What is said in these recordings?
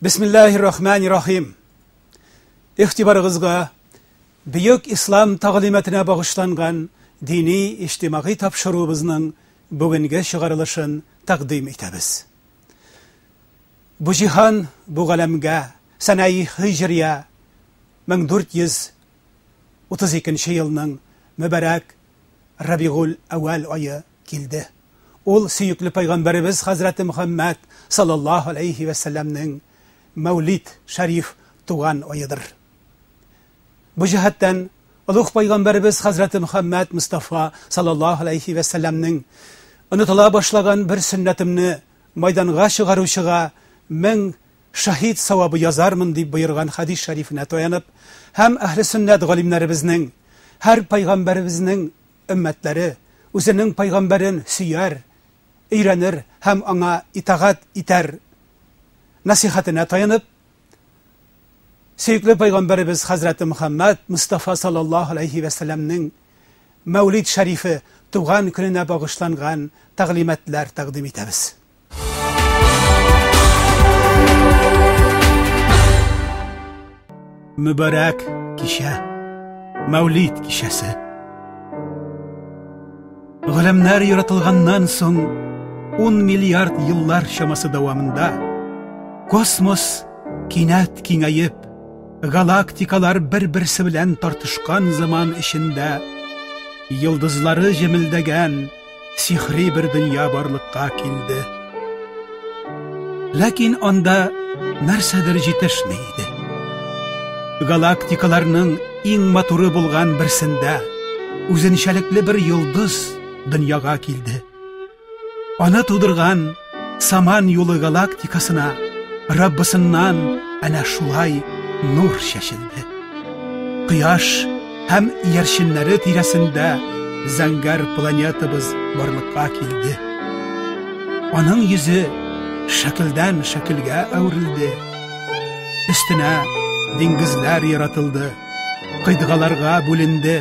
Бисмиллаһир-рахманир-рахим. Игътибарыгызга бөек ислам тәгълиматына багышланган дини иҗтимагый тапшыруыбызның бүгенге чыгарылышын тәкъдим итәбез. Бу җиһан, бу галәмгә сәнәи һиҗрия 1432 елның мөбарәк Рабигуль әүвәл ае килде. Ул сөекле пайгамбәребез хәзрәте Мөхәммәд саллаллаһу алейхи вә сәлләмнең Мәүлид шәриф туган аедыр. Бу җәһәттән олуг пайгамбәребез хәзрәте Мөхәммәд Мостафа саллаллаһу алейхи вә сәлләмнең онытыла башлаган бер сөннәтемне майданга чыгаручыга 1000 шаһид савабы язармын дип боерган хәдис шәрифенә таянып һәм әһле сөннәт галимнәребезнең һәр пайгамбәребезнең өммәтләре үзенең пайгамбәрен сөяр, өйрәнер һәм аңа итагать итәр насихатына таянып, сөекле пайгамбәребез хәзрәте Мөхәммәд Мустафа саллаллаһу алейхи вә сәлләмнең Мәүлид шәрифе туган көненә багышланган тәгълиматлар тәкъдим итәбез. Мөбарәк кичә, Мәүлид кичәсе. Галәмнәр яратылганнан соң 10 миллиард еллар чамасы дәвамында космос кинәт киңәеп, галактикалар бер-берсе белән тартышкан заман эчендә йолдызлары җемелдәгән сихри бер дөнья барлыкка килде. Ләкин анда нәрсәдер җитешми иде. Галактикаларның иң матуры булган берсендә үзенчәлекле бер йолдыз дөньяга килде. Аны тудырган Саман юлы галактикасына Раббысыннан әнә шулай нур чәчелде. Кояш һәм иярченнәре тирәсендә зәңгәр планетабыз барлыкка килде. Аның йөзе шәкелдән шәкелгә әверелде. Өстенә диңгезләр яратылды, кыйтгаларга бүленде,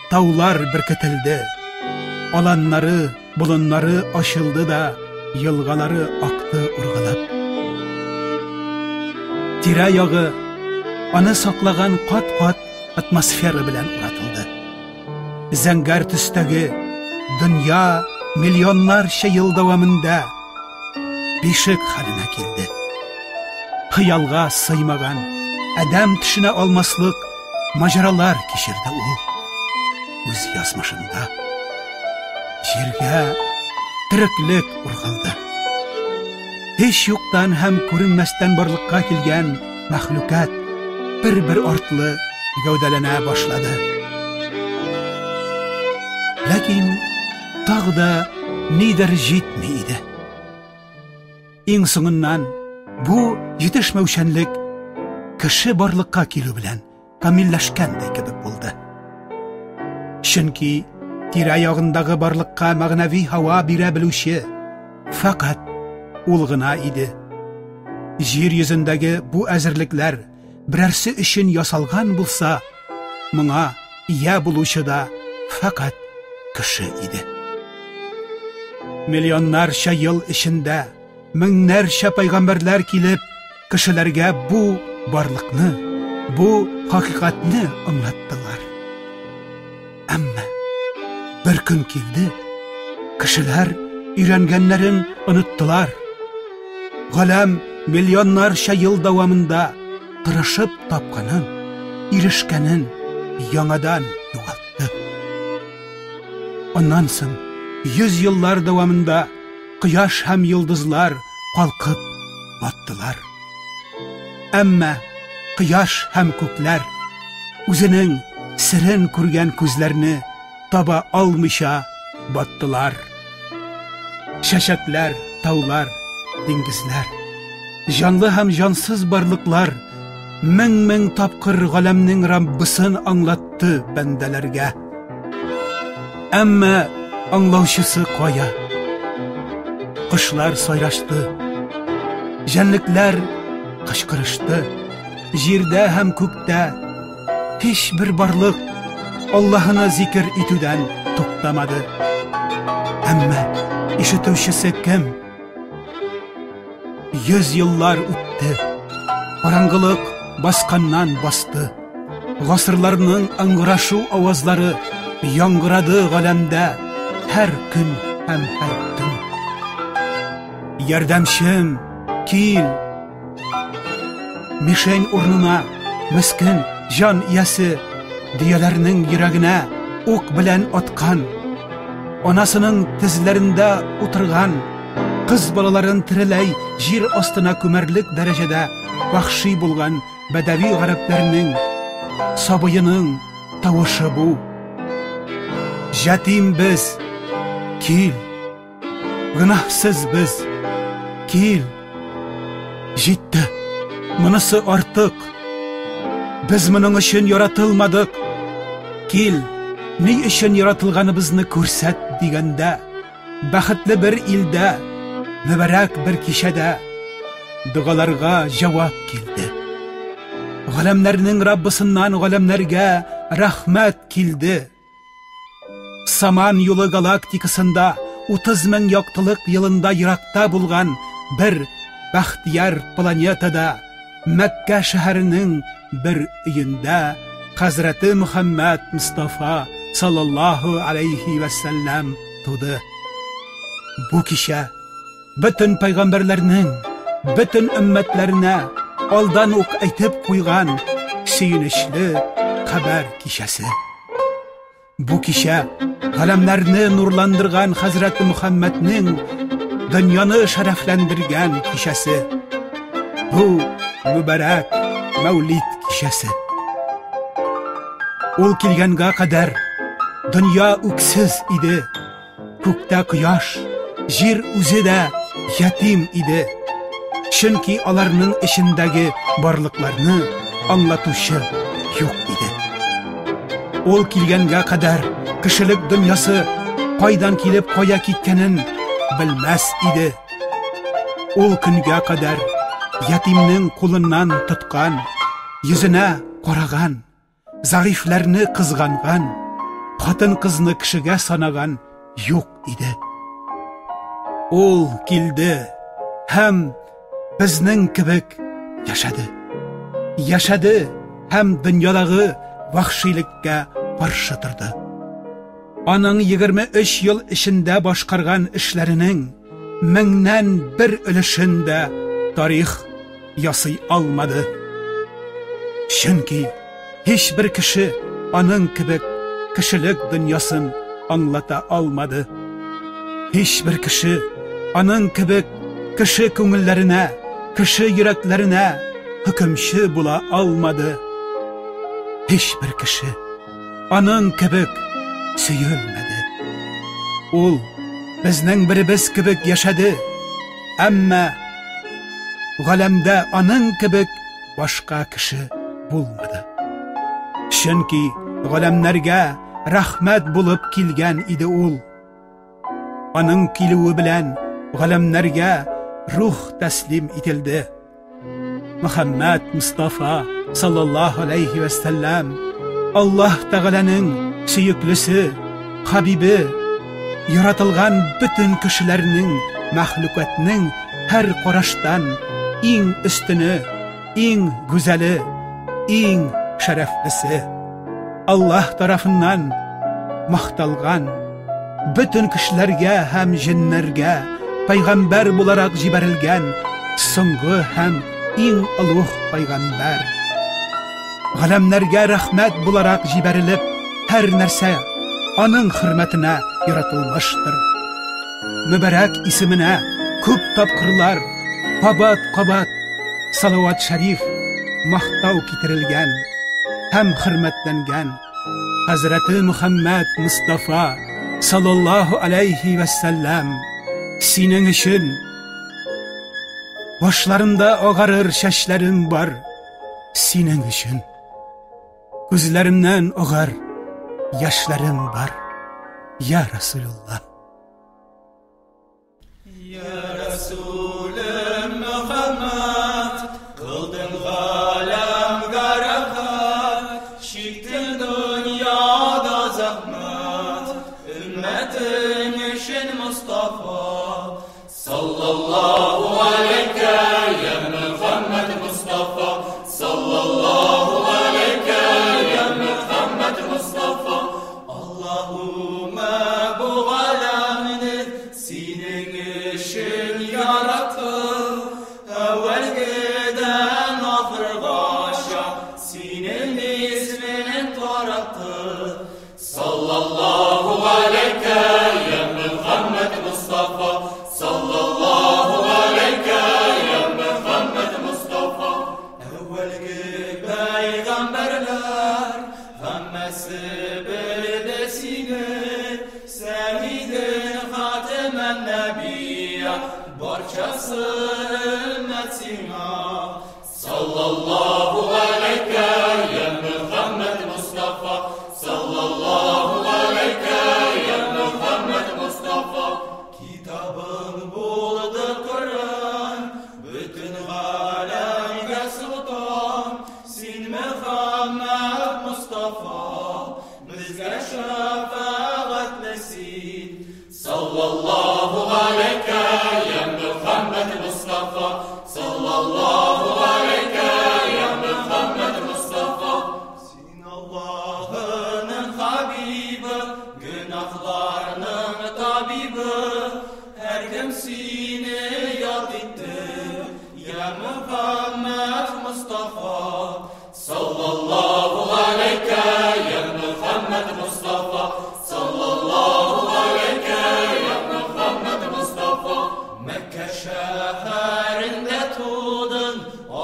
таулар беркетелде. Аланнары, болыннары ачылды да, елгалары акты ургылып. Тирә-ягы аны саклаган кат-кат атмосфера белән уратылды. Зәңгәр төстәге дөнья миллионнарча ел дәвамында бишек хәленә килде. Хыялга сыймаган, адәм төшенә алмаслык маҗаралар кичерде ул үз язмышында. Җиргә тереклек ургылды. Һич юктан һәм күренмәстән барлыкка килгән мәхлукат бер-бер артлы гәүдәләнә башлады. Ләкин тагы да нидер җитми иде. Иң соңыннан бу җитешмәүчәнлек кеше барлыкка килү белән камилләшкәндәй кебек булды. Чөнки тирә-ягындагы барлыкка мәгънәви һава бирә белүче фәкать ул гына иде. Җир йөзендәге бу әзерлекләр берәрсе өчен ясалган булса, моңа ия булучы да фәкать кеше иде. Миллионнарча ел эчендә меңнәрчә пайгамбәрләр килеп, кешеләргә бу барлыкны, бу хакыйкатьне аңлаттылар. Әмма бер көн килде, кешеләр өйрәнгәннәрен оныттылар. Галәм миллионнарча ел дәвамында тырышып тапканын, ирешкәнен яңадан югалтты. Аннан соң йөз еллар дәвамында кояш һәм йолдызлар калкып баттылар. Әмма кояш һәм күкләр үзенең серен күргән күзләрне таба алмыйча баттылар. Чәчәкләр, таулар, диңгезләр, җанлы һәм җансыз барлыклар мең-мең тапкыр галәмнең Раббысын аңлатты бәндәләргә. Әмма аңлаучысы кая? Кошлар сайрашты, җәнлекләр кычкырышты. Җирдә һәм күктә һичбер барлык Аллаһыны зикер итүдән туктамады. Әмма ишетүчесе кем? Йөз еллар үтте. Караңгылык басканнан басты. Гасырларның ыңгырашу авазлары яңгырады галәмдә һәр көн һәм һәр төн. Ярдәмчем, кил! Мишень урынына мескен җан иясе дөяләрнең йөрәгенә ук белән аткан, анасының тезләрендә утырган кыз балаларын тереләй җир астына күмәрлек дәрәҗәдә вәхши булган бәдәви гарәпләрнең сабыеның тавышы бу. Җәтим без, кил. Гөнаһсыз без, кил. Җитте. Монысы артык. Без моның өчен яратылмадык. Кил, ни өчен яратылганыбызны күрсәт дигәндә, бәхетле бер илдә, мөбарәк бер кичәдә догаларга җавап килде. Галәмнәрнең Раббысыннан галәмнәргә рәхмәт килде. Саман юлы галактикасында 30 мең яктылык елында еракта булган бер бәхтияр планетада Мәккә шәһәренең бер өендә хәзрәте Мөхәммәд Мостафа саллаллаһу алейхи вә сәлләм туды. Бу кичә бөтен пайгамбәрләрнең, бөтен өммәтләренә алдан ук әйтеп куйган сөенечле хәбәр кичәсе. Бу кичә галәмнәрне нурландырган хәзрәт Мөхәммәднең дөньяны шәрәфләндергән кичәсе. Бу мөбарәк Мәүлид кичәсе. Ул килгәнгә кадәр дөнья үксез иде. Күктә кояш, җир үзе дә ятим иде. Чөнки аларның эчендәге барлыкларны аңлатучы юк иде. Ул килгәнгә кадәр кешелек дөньясы кайдан килеп кая киткәнен белмәс иде. Ул көнгә кадәр ятимнең кулыннан тоткан, йөзенә караган, зәгыйфьләрне кызганган, хатын-кызны кешегә санаган юк иде. Ул килде һәм безнең кебек яшәде. Яшәде һәм дөньядагы вәхшилеккә каршы торды. Аның 23 ел эчендә башкарган эшләренең меңнән бер өлешен дә тарих ясый алмады. Чөнки һичбер кеше аның кебек кешелек дөньясын аңлата алмады. Һичбер кеше аның кебек кеше күңелләренә, кеше йөрәкләренә хөкемче була алмады. Һичбер кеше аның кебек сөелмәде. Ул безнең беребез кебек яшәде, әмма галәмдә аның кебек башка кеше булмады. Чөнки галәмнәргә рәхмәт булып килгән иде ул. Аның килүе белән галәмнәргә рух тәслим ителде. Мөхәммәд Мустафа саллаллаһу алейхи вә сәлләм Аллаһ Тәгаләнең сөеклесе, хабибе, яратылган бөтен кешеләрнең, мәхлукатның һәр караштан иң өстене, иң гүзәле, иң шәрәфлесе. Аллаһ тарафыннан макталган, бөтен кешеләргә һәм җеннәргә пайгамбәр буларак җибәрелгән соңгы һәм иң олуг пайгамбәр. Галәмнәргә рәхмәт буларак җибәрелеп, һәр нәрсә аның хөрмәтенә яратылмыштыр. Мөбарәк исеменә күп тапкырлар кабат-кабат салават шәриф мактау китерелгән һәм хөрмәтләнгән Хәзрәте Мөхәммәд Мустафа саллаллаһу алейхи вә сәлләм синең өчен башларымда агарыр чәчләрем бар синең өчен күзләремнән агар яшьләрем бар я Расулуллаһ. Я Расулем Мөхәммәд, кылдың галәмгә рәхәт, чиктең дөньяда зәхмәт, өммәтең өчен Мостафа. Саллаллаһу алейкә, я Мөхәммәд Мостафа. Белде сине. Сән идең хатемән нәбия, барчасы өммәт сиңа. Саллаллаху алейка, я Мөхәммәд Мустафа. Саллаллаху алейка, я Мөхәммәд Мустафа. Китабың булды Коръән, бөтен галәмгә солтан. Син Мөхәммәд Мустафа, безгә шәфәгатьле син. Саллаллаху алейка, я Мөхәммәд Мустафа. Саллаллаху алейка, я Мөхәммәд Мустафа. Син Аллаһының хабибы, гөнаһларның табибы. Һәркем сине яд итте, я Мөхәммәд Мустафа. Саллаллаху алейка, я Мөхәммәд Мустафа. Саллаллаху алейка, я Мөхәммәд Мустафа. Мәккә шәһәрендә тудың,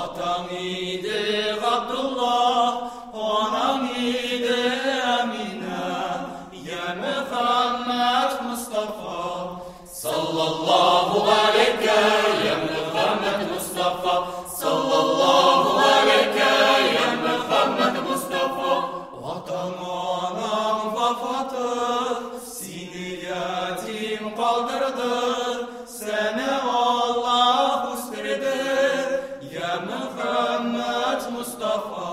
атаң иде Габдулла, анаң иде Әминә, я Мөхәммәд Мустафа. Саллаллаху алейка, я Мөхәммәд Мустафа. Саллаллаху алейка, я Мөхәммәд Мустафа. Атаң анаң вафаты, сине ятим калдырды, сәне Аллаһ үстерде, я Мөхәммәд Мустафа.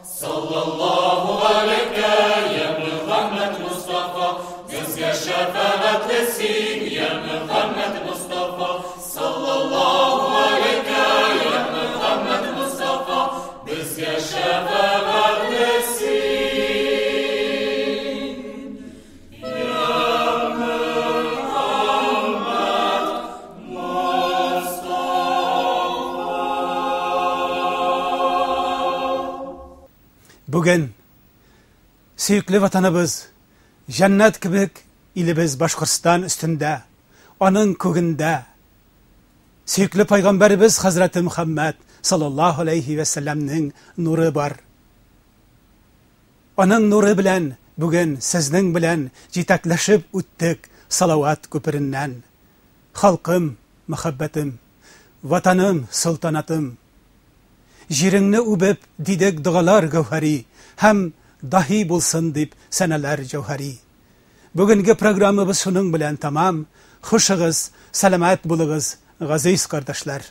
Саллаллаху алейка, я Мөхәммәд Мустафа. Безгә шәфәгатьле син, я Мөхәммәд Мустафа. Саллаллаху алейка, я Мөхәммәд Мустафа. Безгә шәфәгатьле син, я Мөхәммәд Мустафа. Бүген сөекле ватаныбыз, җәннәт кебек илебез Башкортстан өстендә, аның күгендә сөекле пайгамбәребез хәзрәте Мөхәммәд саллаллаһу алейхи вә сәлләмнең нуры бар. Аның нуры белән бүген сезнең белән җитәкләшеп үттек салават күпереннән. Халкым, мәхәббәтем, ватаным, солтанатым. Җиреңне үбеп дидек догалар гәүһәри һәм даһи булсын дип сәнәләр җәүһәри. Бүгенге программабыз шуның белән тәмам. Хушыгыз, сәламәт булыгыз, газиз кардәшләр.